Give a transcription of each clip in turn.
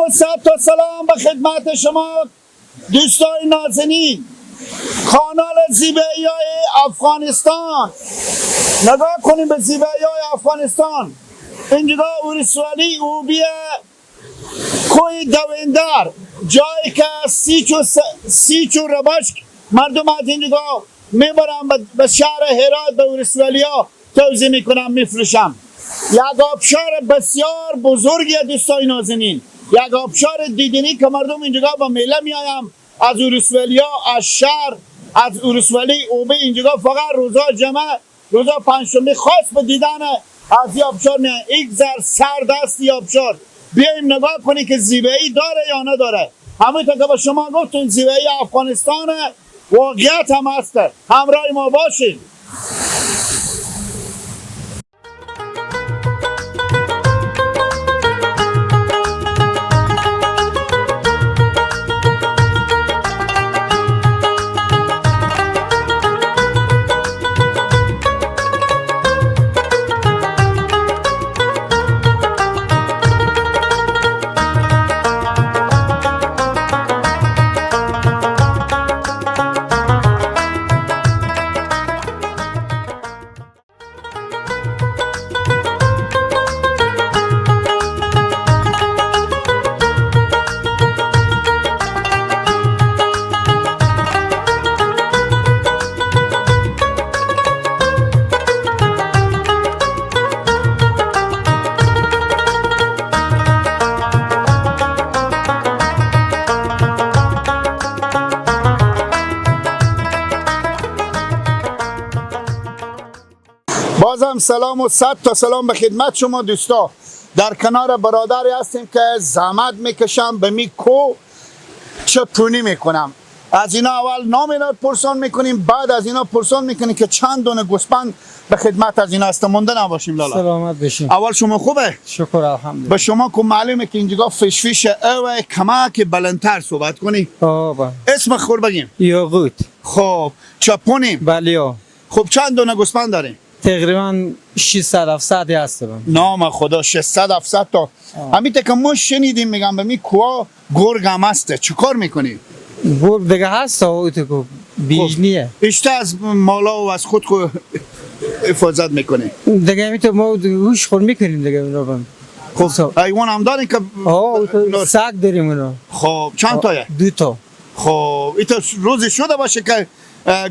و صد تا سلام به خدمت شما دوستای نازنین. کانال زیبایی های افغانستان. نگاه کنیم به زیبایی های افغانستان. اینجا ولسوالی اوبی کوی دویندر، جایی که سیچ و ربشک مردم از اینجا میبرن به شهر هرات، به ولسوالی ها توزیع میکنن، میفروشن. یک آبشار بسیار بزرگی دوستای نازنین، یک آبشار دیدنی که مردم اینجا با میله میایم از ولسوالی ها، از شهر، از ولسوالی اوبه. اینجا فقط روزا جمعه، روزا پنجشنبه خاص به دیدن از این آبشار میایم. یک ذر سرد است این آبشار. بیایم نگاه کنیم که زیبایی داره یا نداره. همونطور که با شما گفتم زیبایی افغانستان واقعیت هم هست. همراه ما باشید. بازم سلام و صد تا سلام به خدمت شما دوستا. در کنار برادری هستیم که زحمت میکشم به می کو چپونی میکنم. از اینا اول نام اینا پرسان میکنیم، بعد از اینا پرسان میکنیم که چند دونه گوسفند به خدمت از اینا هست. مونده نباشیم لالا. سلامت بشین. اول شما خوبه؟ شکر الحمدلله. به شما که معلومه که اینجا فش فش اوه کمک بلندتر صحبت کنی. آه اسم خور بگیم. یاقوت. خب چپونیم. بله. خب چند دونه گوسفند داریم؟ تقریبا 600 700 هست. نام خدا 600 700 تا. همین که ما شنیدیم میگم به می کوه گرگ هم هسته. چیکار میکنی؟ گرگ دیگه هست او تو بیجنیه. بیشتر از مالا و از خود خو حفاظت میکنی. دیگه همین تو ما هوش خور میکنیم دیگه اونا بم. خب حیوان هم دارین که آه سگ داریم اونا. خب چند تایه؟ دو تا. خب ایتا روز شده باشه که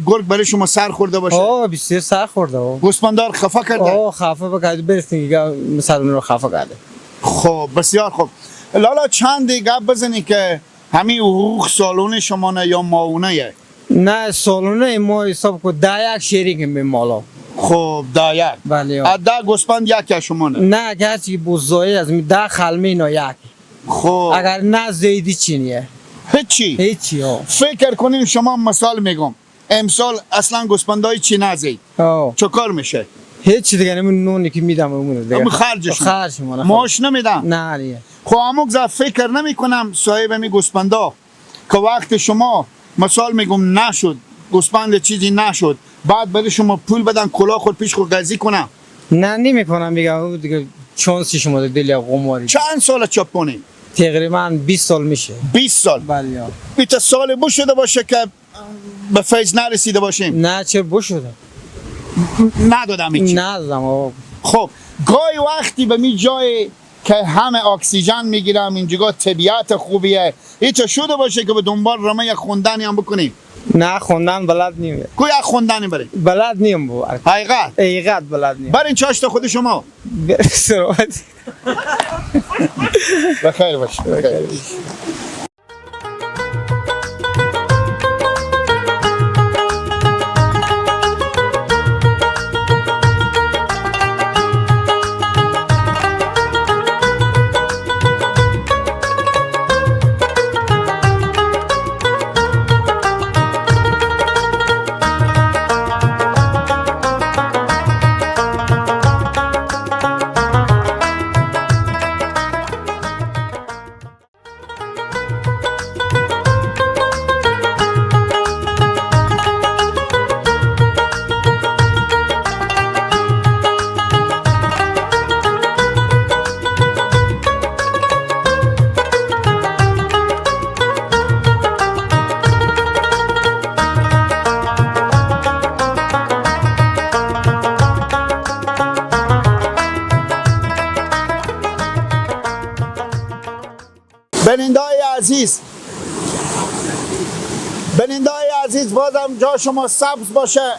گرگ برای شما سر خورده باشه؟ آه بسیار سر خورده. گوسفندار خفه کرده؟ آه خفه بکرده برسیم دیگه مثلا رو خفه کرده. خب بسیار خوب. لالا چند گپ بزنی که همین حقوق سالونه شما نه یا ماونه؟ نه سالونه ما حساب کو ده یک شریک به مالا. خب ده یک. بله. از ده گوسفند یک از شما نه؟ نه هرچی بزایی از ده خلمه اینا یک. خب اگر نه زیدی چینیه. هیچی. هیچی ها. فکر کنیم شما مثال میگم امسال اصلا گوسفندای چی نزید چه کار میشه؟ هیچی دیگه، همون نونی که میدم اون دیگه. همون خرجش. خرج مونه. معاش نمیدم. نه نه. خب همون فکر نمی کنم صاحب می گوسفندا که وقت شما مثال میگم نشد گوسفند چیزی نشد بعد برای شما پول بدن کلاه خود پیش خود قضی کنم. نه نمیکنم میگم دیگه چانسی شما دل قماری. چند سال چاپونی؟ تقریبا 20 سال میشه. 20 سال. بله. 20 سال بو شده باشه که به فیض نرسیده باشیم. نه چه بو شده؟ ندادم هیچی. ندادم آقا. خب گاهی وقتی به می جای که همه اکسیژن میگیرم اینجا طبیعت خوبیه هیچ شده باشه که به دنبال رمه یک خوندنی هم بکنیم؟ نه خوندن بلد نیم. کو یک خوندنی بریم؟ بلد نیم بو. حقیقت؟ حقیقت بلد نیم. برین چاشت خود شما. سلامت. بخیر باش. بخیر. عزیز، بیننده‌های عزیز، بازم جا شما سبز باشه.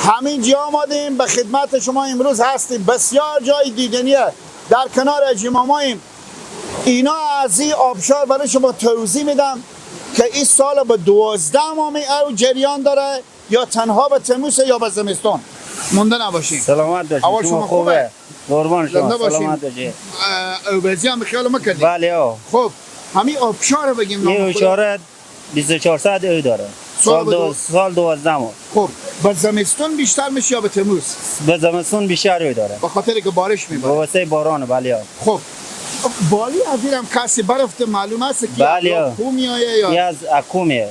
همین جا آمدیم به خدمت شما امروز هستیم. بسیار جای دیدنیه، در کنار اجیماماییم. اینا از این آبشار برای شما توضیح میدم که این سال به 12 ماه او جریان داره یا تنها به تموز یا به زمستان. مونده نباشیم. سلامت باشید. اول شما خوبه؟ قربان زنده شما. باشین. سلامت باشید. اوبزی هم خیال ما کردیم. بله آه. خب همین آبشار رو بگیم نام این خدا. اشاره 24 ساعت او داره. سال سال به دو سال 12 ماه. خب به زمستان بیشتر میشه یا به تموز؟ به زمستون بیشتر او داره. به خاطر که بارش به میباره. واسه باران بله آه. خب بالی از اینم کسی برفته معلوم است که بله. الله کو میایه یا یه از اکومیه.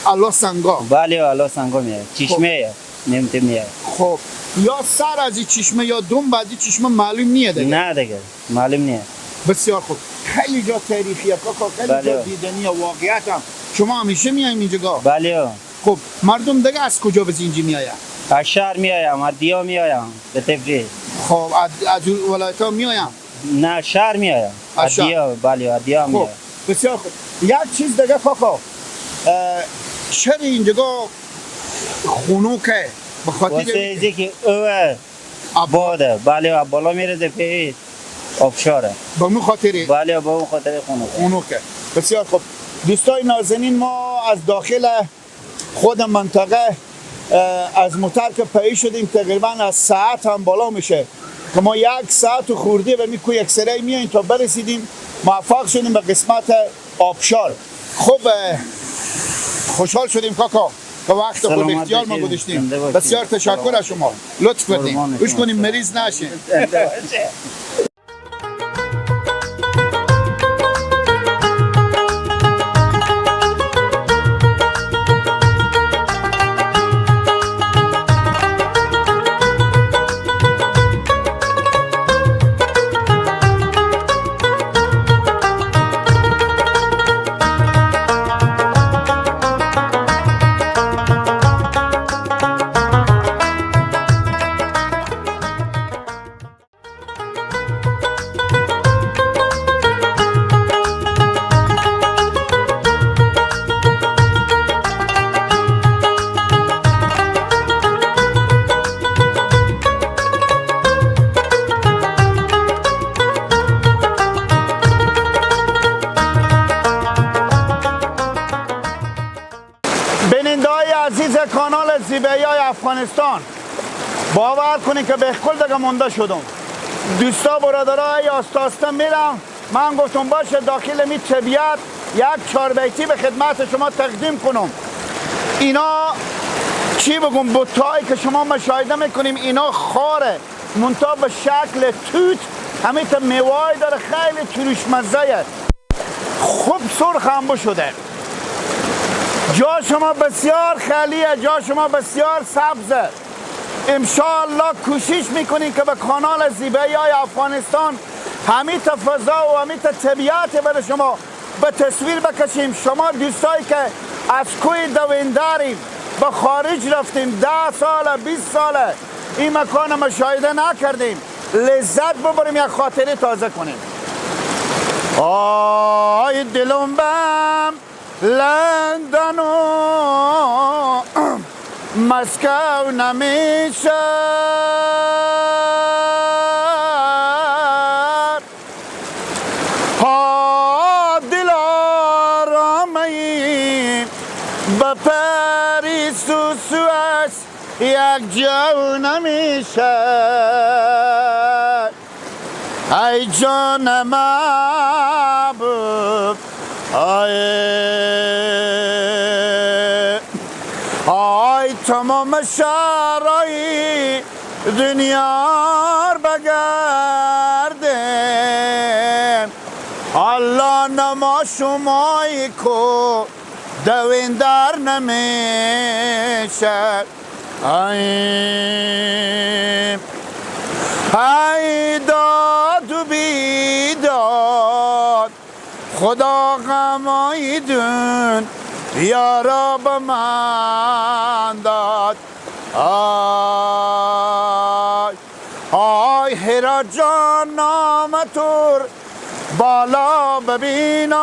الله سنگا. بله آه، الله سنگا میه. چشمه نمیته میه. خب یا سر از این چشمه یا دم از این چشمه معلوم نیه دیگه. نه دیگه معلوم نیه. بسیار خوب، خیلی جا تاریخیه کاکا، خیلی بله. جا دیدنیه واقعیت هم. شما همیشه میایم اینجا؟ بله آه. خب مردم دیگه از کجا به اینجا میاین؟ از شهر میایم، از دیا میایم به تفریح. خب از ولایت ها میایم؟ نه شهر میایم. از از شهر. دیا بله از دیا خب میایم. بسیار خوب. یک چیز دیگه کاکا، چرا اینجا خنوکه؟ به واسه خاطر اینکه که او باده بله آه، بالا میرزه پی آبشاره. به مو خاطر بله با اون خاطر خونه. خنوکه. بسیار خوب دوستای نازنین، ما از داخل خود منطقه از موتر که پایی شدیم تقریبا از ساعت هم بالا میشه که ما یک ساعت و خورده به می کوی یک سری میاییم تا برسیدیم، موفق شدیم به قسمت آبشار. خب خوشحال شدیم کاکا که وقت خود سلامت اختیار ما باشید. گذاشتیم. زنده باشید. بسیار تشکر از شما، لطف کردیم. قربان گوش شما. کنیم مریض نشین. بیننده های عزیز کانال زیبایی های افغانستان، باور کنید که به کل دیگه مونده شدم. دوستا برادرای آسته آسته میرم. من گفتم باشه داخل می طبیعت یک چاربیتی به خدمت شما تقدیم کنم. اینا چی بگم، بوتایی که شما مشاهده میکنیم اینا خاره، منتها به شکل توت، همه تا میوه داره، خیلی ترش مزه، خوب سرخ هم شده. جا شما بسیار خالیه، جا شما بسیار سبزه. انشاءالله کوشش میکنیم که به کانال زیبایی های افغانستان همین تا فضا و همین تا طبیعت برای شما به تصویر بکشیم. شما دوستایی که از کوی دوینداریم به خارج رفتیم، 10 ساله 20 ساله این مکان مشاهده نکردیم، لذت ببریم، یک خاطره تازه کنیم. آی دلم بم لندن و مسکو نمیشه، ها دل آرامایی به پاریس و سوئس یک جو نمیشه. ای جان محبوب آی آی تمام شهرهای دنیا رو بگردیم، الله نما شمایی کو دوین در نمیشه. ای ای داد و بیداد خدا غمای دون یارا به من داد. آی آی هرا جان نام تور بالا ببینم،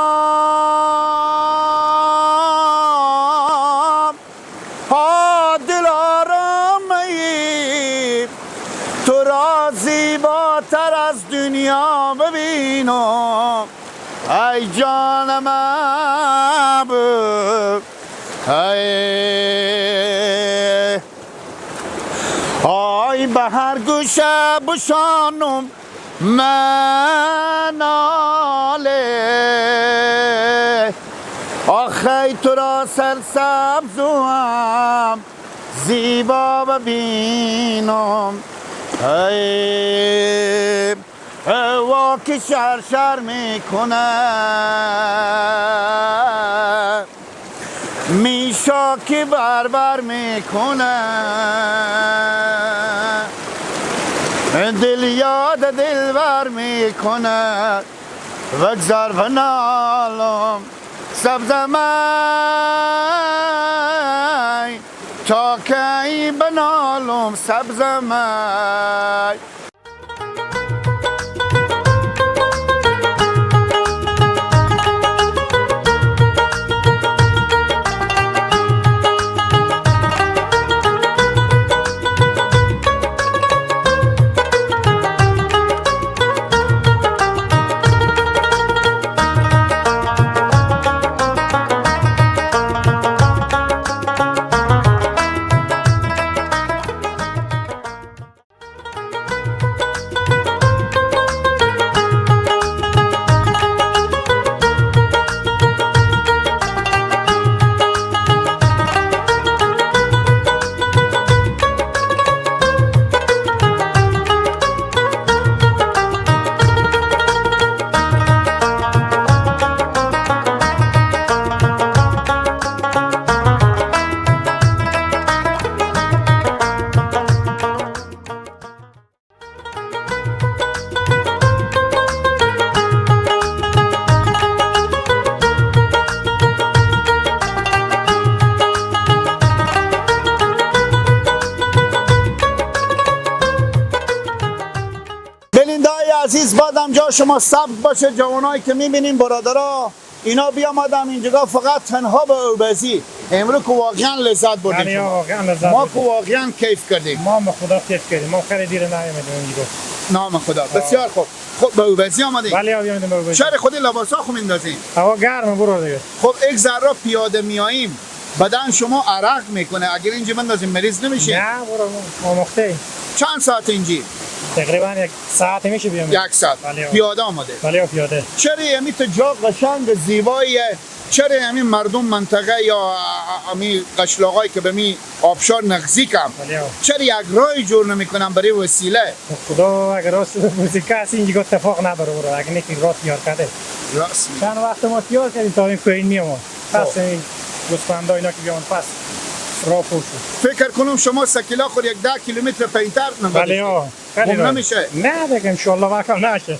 ها دلارام ای تو را زیباتر از دنیا ببینم. ای جان محبوب، ای آی به هر گوشه بشانم من آله، آخی تو را سرسبزوم زیبا ببینم. ای هوا که شر شر میکنه، میشا که بربر میکنه، دل یاد دلبر میکنه، وگذار و نالم سبزم تا کی بنالم سبزم. عزیز بادم جا شما سبز باشه. جوانایی که میبینیم برادرها اینا بیامدم اینجا فقط تنها به اوبزی. امروز که واقعا لذت بردیم، ما که واقعا کیف کردیم، ما خدا کیف کردیم، ما خیلی دیر نیامدیم اینجا. نام خدا بسیار خوب. خب به اوبزی آمدیم. بله آمدیم به اوبزی. چرا خود لباسا خو میندازیم؟ هوا گرمه برو دیگه. خب یک ذره پیاده میاییم بدن شما عرق میکنه، اگر اینجا بندازیم مریض نمیشین؟ نه برو آموخته. چند ساعت اینجی؟ تقریبا یک ساعت میشه بیام. یک ساعت پیاده آمده. بله پیاده. چرا یعنی تو جا قشنگ زیباییه، چرا همین مردم منطقه یا همین قشلاقایی که به می آبشار نزدیکم چرا یک راه جور نمیکنن برای وسیله؟ خدا اگر راست موسیقی هست اینجا اتفاق نداره برو، اگر نه راست یار کرده. راست چند وقت ما تیار کردیم تا این کوین میام. پس این گوسفندا اینا که بیان پس راه پر شد. فکر کنم شما سکیلا خود یک 10 کیلومتر پایین‌تر بله ها. گم نمیشه. نه دیگه ان شاء الله وقت نشه.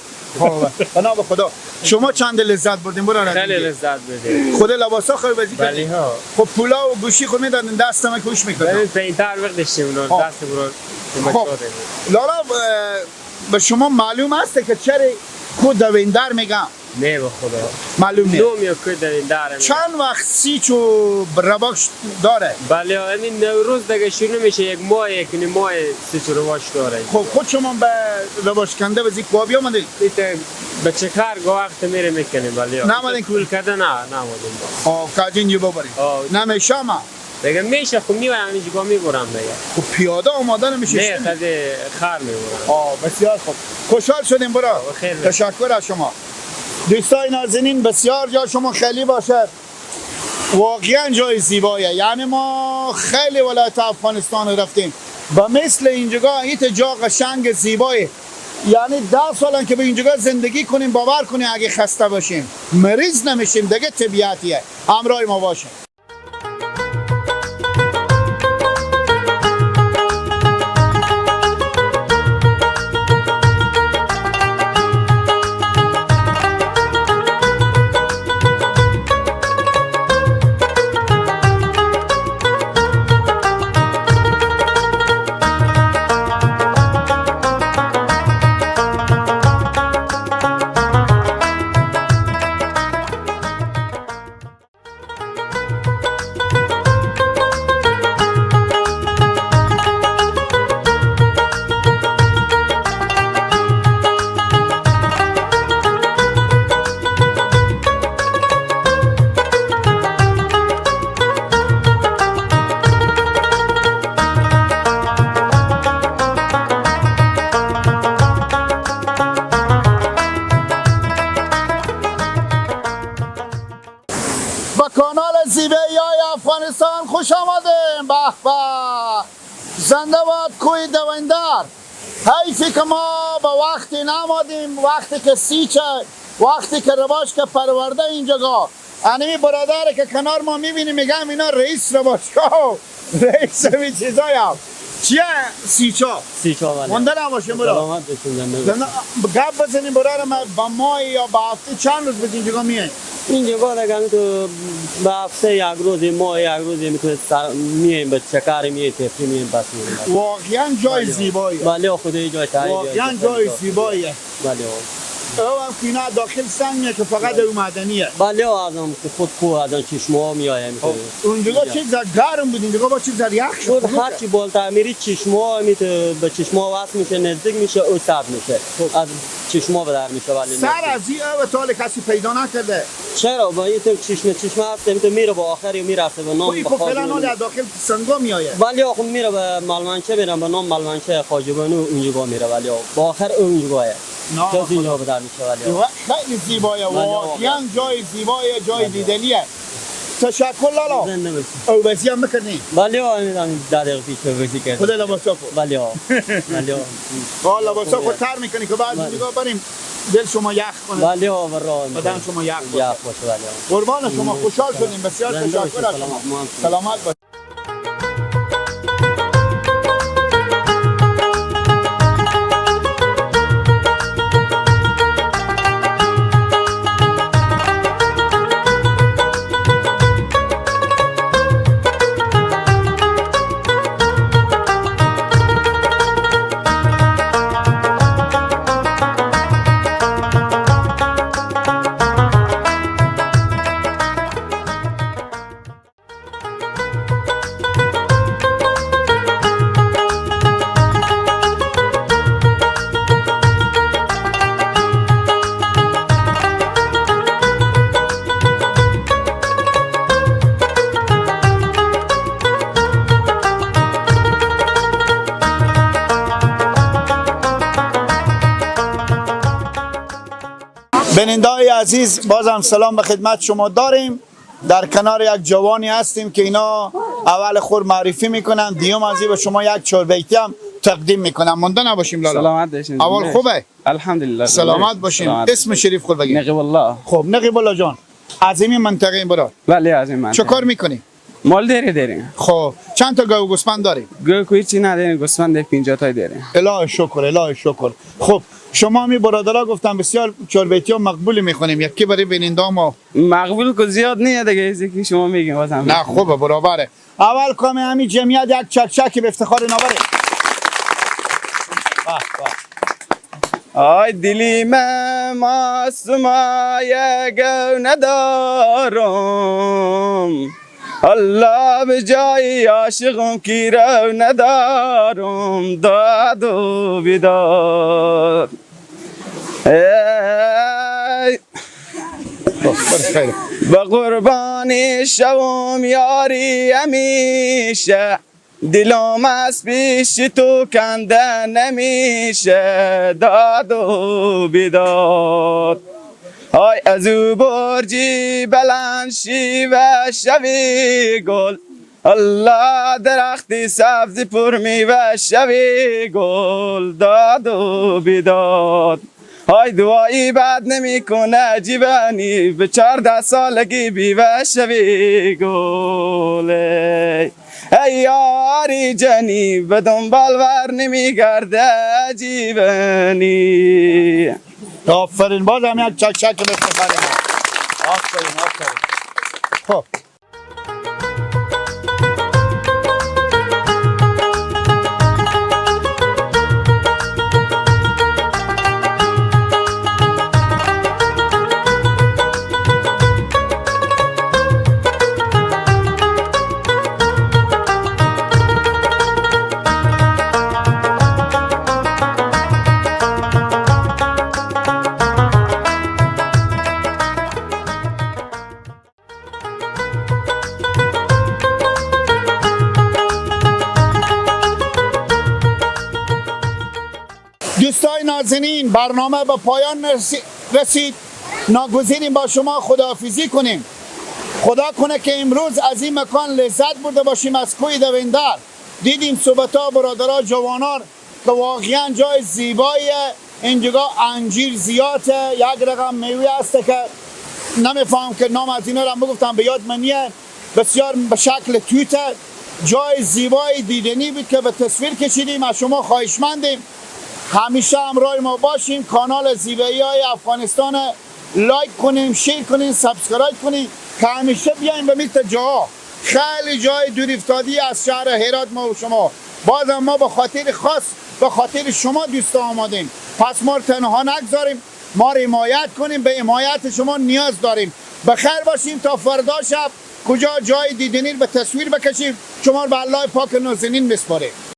به نام خدا شما چند لذت بردیم برادر؟ خیلی لذت بردیم. خود لباسا خو بازی کردیم. بله ها. خب پولا و گوشی خود میدادن دست ما کوش میکردن. بله پایین‌تر وقت داشتیم اونا دست برو. خب لالا به شما معلوم است که چرا کو دویندر میگم؟ نه به خدا معلوم نیست. نمی‌دونم کو دویندر. چند وقت سیچ و رواج داره؟ بله همین نوروز دیگه شروع میشه، یک ماه یک نیم ماه سیچ و رواج داره. خب خود شما به رواج کنده به زیک بابی آمدید؟ به چکار گاه وقت میره میکنیم. بله نامدین کول کرده؟ نه نامدیم. خب کاجین یه ببریم نمیشه ما دیگه میشه. خب میبرم اینجا میبرم دیگه. خب پیاده آماده نمیشه؟ نه خیلی خر میبرم. بسیار خوب، خوشحال شدیم برا. تشکر از شما دوستای نازنین. بسیار جا شما خیلی باشه، واقعا جای زیبایه. یعنی ما خیلی ولایت افغانستان رفتیم و مثل اینجا ایت جا قشنگ زیبایه. یعنی 10 سالن که به اینجا زندگی کنیم، باور کنیم اگه خسته باشیم مریض نمیشیم دیگه، طبیعتیه. همراه ما باشیم. خوش آمدیم. به به، زنده باد کوی دوندر. حیفی که ما به وقتی نامدیم، وقتی که سیچه، وقتی که رواش که پرورده اینجا. انمی برادر که کنار ما میبینیم میگم اینا رئیس رباشگاه، رئیس همین چیزای هم. چیه سیچا؟ سیچا بله. مونده نباشیم برا. سلامت باشین. زنده گپ بزنیم برادر ما. با ماه یا با هفته چند روز به اینجا میاییم؟ اینجا دیگه تو به هفته یک روز، ماه یک روز میتونه میایم به چکار میایم، تفریح میایم، بس میریم. واقعا جای زیباییه. بله خدای جای تایید. واقعا جای زیباییه. بله. او هم که اینا داخل سنگ میه که فقط او معدنیه. بله ازم که خود کوه از چشمه ها میایم. اونجا چیز گرم بود، اینجا با چیز یخ شد. هر چی بالاتر میری چشمه ها به چشمه ها وصل میشه، نزدیک میشه، او سرد میشه. از چشمه به در میشه. ولی سر از این او تا کسی پیدا نکرده. چرا با این چشمه چشمه هست تو میره با آخری میرسه به نام خب فعلا داخل سنگا میایه. ولی آخه میره به مالمنچه، میره به نام مالمنچه خواجه بانو اونجا میره، ولی با آخر اونجا خیلی زیبایه، واقعا جای زیبایه، جای دیدنیه. تشکر لالا. او بسی هم میکنی؟ بله ها، 10 دقیقه پیش بسی کردیم. خود لباسا خود. بله ها. بله ها. لباسا خود تر میکنی که بعد نگاه بریم دل شما یخ کنه. بله ها، برای بدن شما یخ باشه. یخ باشه بله. قربان شما، خوشحال شدیم، بسیار تشکر از شما. سلامت باشید. بیننده‌های عزیز، بازم سلام به خدمت شما داریم. در کنار یک جوانی هستیم که اینا اول خور معرفی میکنن، دیوم از به شما یک چهار بیتی هم تقدیم میکنم. مونده نباشیم لالا. سلامت باشین. اول خوبه؟ الحمدلله. سلامت باشیم. اسم شریف خود بگید. نقیب الله. خب نقیب الله جان، از این منطقه این برا؟ بله از این منطقه. چه کار میکنی؟ مال داری داریم. خب چند تا گاو گوسفند داریم؟ گاو هیچی نداریم، گوسفند 50 تا داریم. الهی شکر، الهی شکر. خب شما می برادرها گفتم بسیار چهار بیتی ها مقبول میخونیم، یکی برای بیننده ما. مقبول که زیاد نیه دیگه، ایزی که شما میگین بازم. نه خوبه، برابره. اول کام همین جمعیت یک چک چکی به افتخار نابره. آی دلی من ماسمای گو ندارم، الله به جای عاشقم کی رو ندارم، داد و بیداد. ای به قربانی شوم یاری همیشه، دلم از پیش تو کنده نمیشه، داد و بیداد. آی از او برجی بلند شی و شوی گل، الله درختی سبز پر میوه شوی گل، داد و بیداد. های دعایی بد نمیکنه جیبنی، به 14 سالگی بیوه شوی گل. ای یاری جنی به دنبال ور نمیگرده جیبنی. آفرین، باز هم یک چک چک به افتخار ما. آفرین آفرین. خب دوستای نازنین، برنامه به پایان رسید. ناگزیریم با شما خداحافظی کنیم. خدا کنه که امروز از این مکان لذت برده باشیم. از کوی دویندر دیدیم صحبت ها برادرها جوانان که واقعا جای زیباییه. اینجا انجیر زیاده، یک رقم میوه است که نمیفهم که نام از اینا رو هم بگفتم به یاد من نیه. بسیار به شکل توته. جای زیبای دیدنی بود که به تصویر کشیدیم. از شما خواهشمندیم همیشه همراه ما باشیم. کانال زیبایی های افغانستان like کنیم، share کنیم، subscribe کنیم که همیشه بیایم به میت جاها. خیلی جای دور افتادی از شهر هرات ما و شما. بازم ما به خاطر خاص به خاطر شما دوستا آمادیم. پس ما رو تنها نگذاریم، ما رو حمایت کنیم. به حمایت شما نیاز داریم. بخیر باشیم تا فردا شب کجا جای دیدنی رو به تصویر بکشیم. شما رو به الله پاک نازنین میسپاریم.